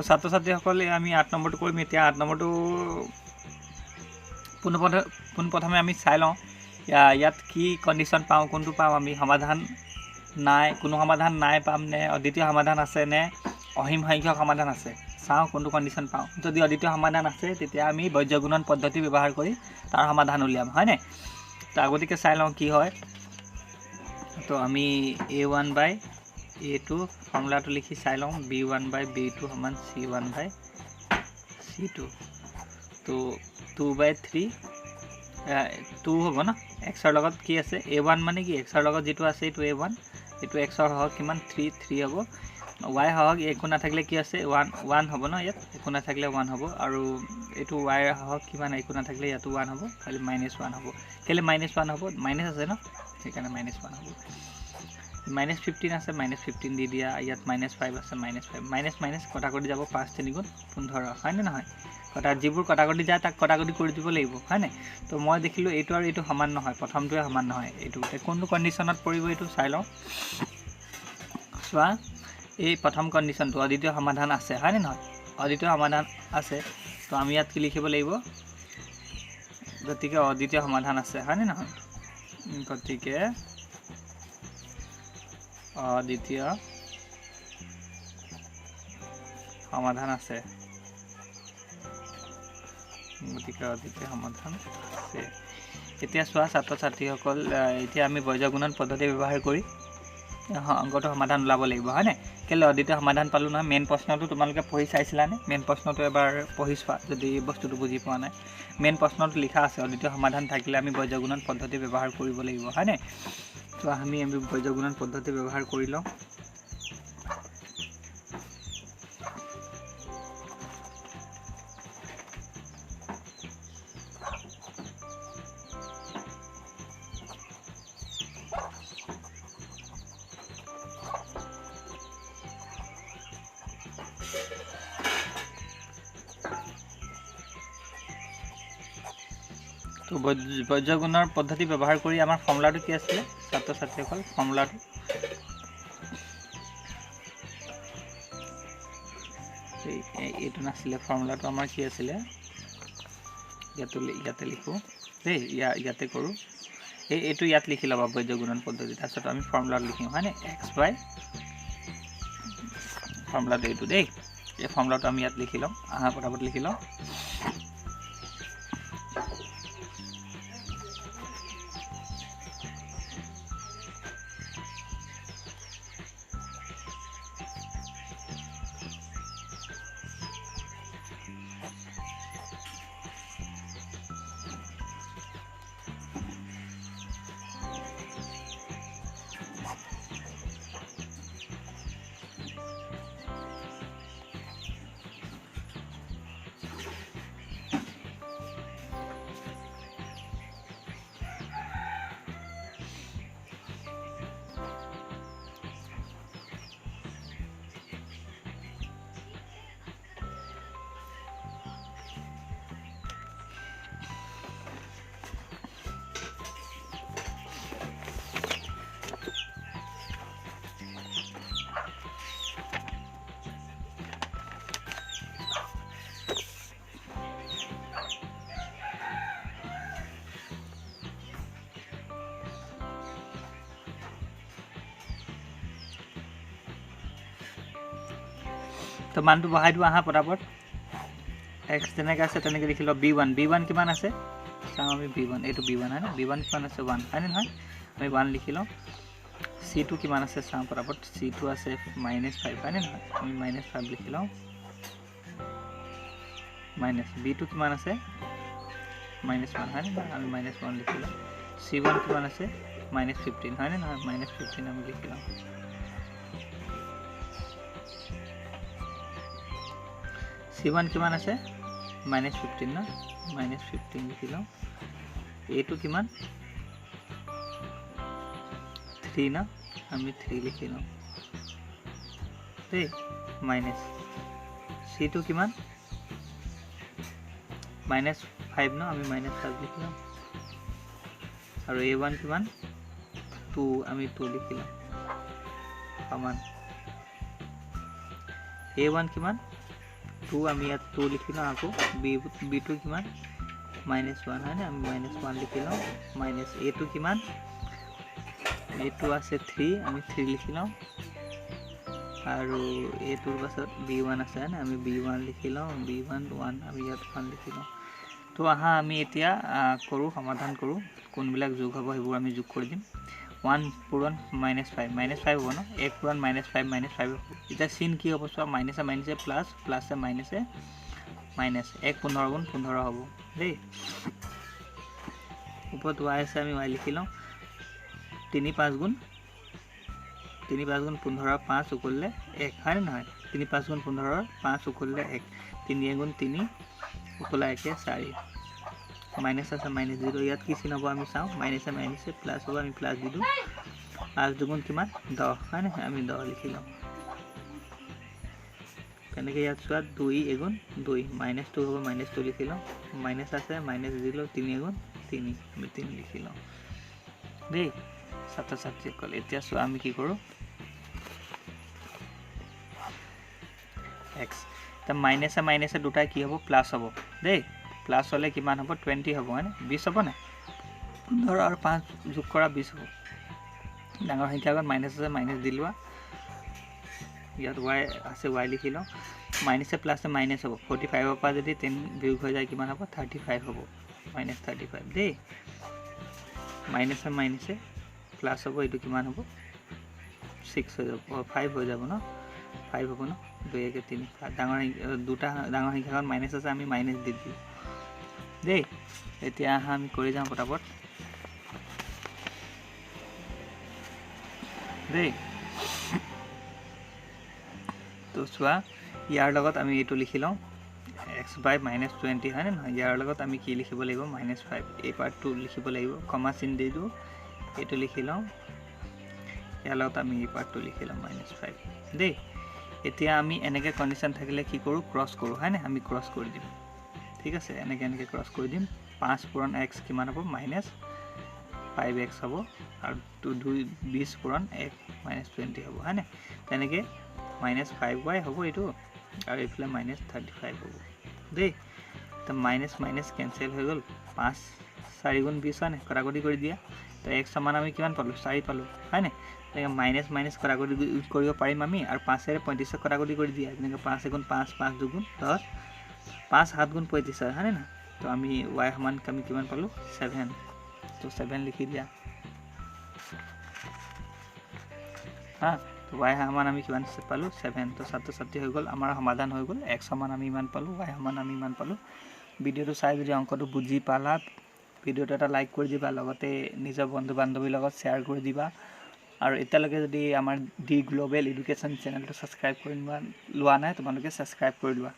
ছাত্ৰ ছাত্ৰীসকলে আমি 8 নম্বৰটো কৰিম। এতিয়া 8 নম্বৰটো পোনপ্ৰথমে আমি চাই লওঁ ইয়াত কি কণ্ডিশ্যন পাওঁ, কোনটো পাওঁ আমি। সমাধান নাই, কোনো সমাধান নাই পাম নে অদ্বিতীয় সমাধান আছে নে অসীম সংখ্যক সমাধান আছে, চাওঁ কোনটো কণ্ডিশ্যন পাওঁ। যদি অদ্বিতীয় সমাধান আছে তেতিয়া আমি বজ্ৰগুণন পদ্ধতি ব্যৱহাৰ কৰি তাৰ সমাধান উলিয়াম, হয়নে? তো আগতীয়াকৈ চাই লওঁ কি হয়। তো আমি a1 by a2 ফৰ্মুলাটো লিখি চাই লওঁ, b1 by b2 সমান c1 by c2। তো 2 বাই 3 2 হ'ব ন, এক্সৰ লগত কি আছে a1 মানে কি এক্সৰ লগত যিটো আছে এইটো a1, এইটো এক্সৰ সহগ কিমান 3 3 হ'ব। ৱাই সহগ একো নাথাকিলে কি আছে 1 1 হ'ব ন, ইয়াত একো নাথাকিলে 1 হ'ব। আৰু এইটো ৱাইৰ সহগ কিমান একো নাথাকিলে ইয়াতো 1 হ'ব, খালি মাইনাছ 1 হ'ব। কেলৈ মাইনাছ 1 হ'ব? মাইনাছ আছে ন, সেইকাৰণে মাইনাছ 1 হ'ব। মাইনাছ 15 আছে, মাইনাছ 15 দি দিয়া। ইয়াত মাইনাছ 5 আছে, মাইনাছ 5, মাইনাছ মাইনাছ কটাকটি যাব, 5 3 গুণ 15, হয়নে নহয়? কটা যিবোৰ কটাকটি যায় তাক কটাকটি কৰি দিব লাগিব, হয়নে? তো মই দেখিলোঁ এইটো আৰু এইটো সমান নহয়, প্ৰথমটোৱে সমান নহয়। এইটো কোনটো কণ্ডিশ্যনত পৰিব এইটো চাই লওঁ। চোৱা, এই প্ৰথম কণ্ডিশ্যনটো অদ্বিতীয় সমাধান আছে, হয়নে নহয়? অদ্বিতীয় সমাধান আছে, তো আমি ইয়াত কি লিখিব লাগিব? গতিকে অদ্বিতীয় সমাধান আছে, হয়নে নহয়? গতিকে অদ্বিতীয় সমাধান আছে, গতিকে অদ্বিতীয় সমাধান আছে। এতিয়া চোৱা ছাত্ৰ ছাত্ৰীসকল, এতিয়া আমি বজ্ৰগুণন পদ্ধতি ব্যৱহাৰ কৰি অংকটো সমাধান ওলাব লাগিব, হয়নে? কেলৈ অদ্বিতীয় সমাধান পালোঁ নহয়। মেইন প্ৰশ্নটো তোমালোকে পঢ়ি চাইছিলানে? মেইন প্ৰশ্নটো এবাৰ পঢ়ি চোৱা যদি বস্তুটো বুজি পোৱা নাই। মেইন প্ৰশ্নটো লিখা আছে অদ্বিতীয় সমাধান থাকিলে আমি বজ্ৰগুণন পদ্ধতি ব্যৱহাৰ কৰিব লাগিব, হয়নে? তো আমি বজ্ৰগুণন পদ্ধতি ব্যৱহাৰ কৰি লওঁ। তো বজ্ৰগুণৰ পদ্ধতি ব্যৱহাৰ কৰি আমাৰ ফৰ্মুলাটো কি আছিলে ছাত্ৰ ছাত্ৰীসকল? ফৰ্মুলাটো এইটো নাছিলে, ফৰ্মুলাটো আমাৰ কি আছিলে? ইয়াতে লিখোঁ দেই, ইয়াতে কৰোঁ। এইটো ইয়াত লিখি ল'বা বজ্ৰগুণন পদ্ধতি, তাৰপিছত আমি ফৰ্মুলাটো লিখিম, হয়নে? এক্স বাই ফৰ্মুলাটো এইটো দেই, এই ফৰ্মুলাটো আমি ইয়াত লিখি ল'ম। আহা পটাপট লিখি লওঁ। তো মানটো বহাই দিওঁ আহা পটাপট। এক্স যেনেকৈ আছে তেনেকৈ লিখি লওঁ। বি ওৱান কিমান আছে চাওঁ আমি। বি ওৱান, এইটো বি ওৱান হয়নে? বি ওৱান কিমান আছে? 1, হয়নে নহয়? আমি 1 লিখি লওঁ। চি টু কিমান আছে চাওঁ পটাপট। চি টু আছে মাইনাছ 5, হয়নে নহয়? আমি মাইনাছ 5 লিখি লওঁ। মাইনাছ বি টু কিমান আছে? মাইনাছ 1, হয়নে নহয়? আমি মাইনাছ 1 লিখি লওঁ। চি ওৱান কিমান আছে? মাইনাছ 15, হয়নে নহয়? মাইনাছ 15 আমি লিখি লওঁ। চি ওৱান কিমান আছে? মাইনাছ 15 ন, মাইনাছ 15 লিখি লওঁ। এইটো কিমান? 3 ন, আমি 3 লিখি লওঁ দেই। মাইনাছ চি টু কিমান? মাইনাছ 5 ন, আমি মাইনাছ 5 লিখি লওঁ। আৰু এ ওৱান কিমান? 2, আমি 2 লিখি লওঁ। সমান এ ওৱান কিমান? টু, আমি ইয়াত টু লিখি লওঁ। আকৌ বি, বিটো কিমান? মাইনাছ ওৱান, হয়নে? আমি মাইনাছ ওৱান লিখি লওঁ। মাইনাছ এটো কিমান? এটো আছে থ্ৰী, আমি থ্ৰী লিখি লওঁ। আৰু এটোৰ পাছত বি ওৱান আছে, হয়নে? আমি বি ওৱান লিখি লওঁ। বি ওৱান ওৱান, আমি ইয়াত ওৱান লিখি লওঁ। তো আহা আমি এতিয়া কৰোঁ, সমাধান কৰোঁ। কোনবিলাক যোগ হ'ব সেইবোৰ আমি যোগ কৰি দিম। ওৱান পূৰণ মাইনাছ ফাইভ, মাইনাছ ফাইভ হ'ব ন? এক পূৰণ মাইনাছ ফাইভ, মাইনাছ ফাইভ হ'ব। এতিয়া চিন কি হ'ব চোৱা, মাইনাছে মাইনাছে প্লাছ, প্লাছে মাইনাছে মাইনাছ, এক 15 গুণ 15 হ'ব দেই। ওপৰত ৱাই আছে, আমি ৱাই লিখি লওঁ। তিনি পাঁচ গুণ, তিনি পাঁচ গুণ 15, পাঁচ উকলিলে এক, হয়নে নহয়? তিনি পাঁচ গুণ 15, পাঁচ উকলিলে এক, তিনি এগুণ তিনি, উকলা একে চাৰি, মাইনাছ আছে মাইনাছ জিৰ'। ইয়াত কি চিন হ'ব আমি চাওঁ, মাইনাছে মাইনাছে প্লাছ হ'ব, আমি প্লাছ দি দিওঁ। পাঁচ দুগুণ কিমান? 10, হয়নে? আমি 10 লিখি লওঁ। তেনেকৈ ইয়াত চোৱা, দুই এগুণ দুই, মাইনাছ টু হ'ব, মাইনাছ টু লিখি লওঁ। মাইনাছ আছে মাইনাছ জিৰ', তিনি এগুণ তিনি, আমি তিনি লিখি লওঁ দেই। ছাত্ৰ ছাত্ৰীসকল, এতিয়া চোৱা আমি কি কৰোঁ, এক্স এতিয়া মাইনাছে মাইনাছে দুটাই কি হ'ব? প্লাছ হ'ব দেই। প্লাছ হ'লে কিমান হ'ব? 20 হ'ব, হয়নে? 20 হ'ব নাই? 15 আৰু পাঁচ যোগ কৰা 20 হ'ব। ডাঙৰ সংখ্যা আগত মাইনাছ আছে, মাইনাছ দি লোৱা। ইয়াত ৱাই আছে, ৱাই লিখি লওঁ। মাইনাছে প্লাছে মাইনাছ হ'ব। 45ৰ পৰা যদি 10 বিয়োগ হৈ যায় কিমান হ'ব? 35 হ'ব, মাইনাছ 35 দেই। মাইনাছে মাইনাছে প্লাছ হ'ব, এইটো কিমান হ'ব? 6 হৈ যাব, 5 হৈ যাব ন? 5 হ'ব ন? দুই একে তিনি, ডাঙৰ দুটা ডাঙৰ সংখ্যা আগত মাইনাছ আছে, আমি মাইনাছ দি দিওঁ দেই। এতিয়া আহা আমি কৰি যাওঁ পটাপট দেই। তো চোৱা, ইয়াৰ লগত আমি এইটো লিখি লওঁ, এক্স বাই মাইনাছ 20, হয়নে নহয়? ইয়াৰ লগত আমি কি লিখিব লাগিব? মাইনাছ ফাইভ, এই পাৰ্টটো লিখিব লাগিব। কমা চিন দি দিওঁ, এইটো লিখি লওঁ। ইয়াৰ লগত আমি এই পাৰ্টটো লিখি লওঁ, মাইনাছ ফাইভ দেই। এতিয়া আমি এনেকৈ কণ্ডিশ্যন থাকিলে কি কৰোঁ? ক্ৰছ কৰোঁ, হয়নে? আমি ক্ৰছ কৰি দিম, ঠিক আছে? এনেকৈ এনেকৈ ক্ৰছ কৰি দিম। পাঁচ পূৰণ এক্স কিমান হ'ব? মাইনাছ ফাইভ এক্স হ'ব, আৰু দুই 20 পূৰণ এক মাইনাছ 20 হ'ব, হয়নে? তেনেকৈ মাইনাছ ফাইভ ৱাই হ'ব এইটো, আৰু এইফালে মাইনাছ 35 হ'ব দেই। তো মাইনাছ মাইনাছ কেঞ্চেল হৈ গ'ল। পাঁচ চাৰি গুণ 20, হয়নে? কটাকটি কৰি দিয়া। তো এক সমান আমি কিমান পালোঁ? 4 পালোঁ, হয়নে? তেনেকৈ মাইনাছ মাইনাছ কটাকটি কৰিব পাৰিম আমি। আৰু পাঁচেৰে 35ক কটাকটি কৰি দিয়া। যেনেকৈ পাঁচ এগুণ পাঁচ, পাঁচ দুগুণ 10, পাঁচ সাত গুণ 35 হয়, হয়নে নহয়? তো আমি ৱাই সমান আমি কিমান পালোঁ? 7। তো 7 লিখি দিয়া। হা, তো ৱাই সমান আমি কিমান পালোঁ? 7। তো ছাত্ৰ ছাত্ৰী হৈ গ'ল, আমাৰ সমাধান হৈ গ'ল। এক্স সমান আমি ইমান পালোঁ, ৱাই সমান আমি ইমান পালোঁ। ভিডিঅ'টো চাই যদি অংকটো বুজি পালা, ভিডিঅ'টো এটা লাইক কৰি দিবা, লগতে নিজৰ বন্ধু বান্ধৱীৰ লগত শ্বেয়াৰ কৰি দিবা। আৰু এতিয়ালৈকে যদি আমাৰ ডি গ্ল'বেল এডুকেশ্যন চেনেলটো ছাবস্ক্ৰাইব কৰি লোৱা নাই, তোমালোকে ছাবস্ক্ৰাইব কৰি লোৱা।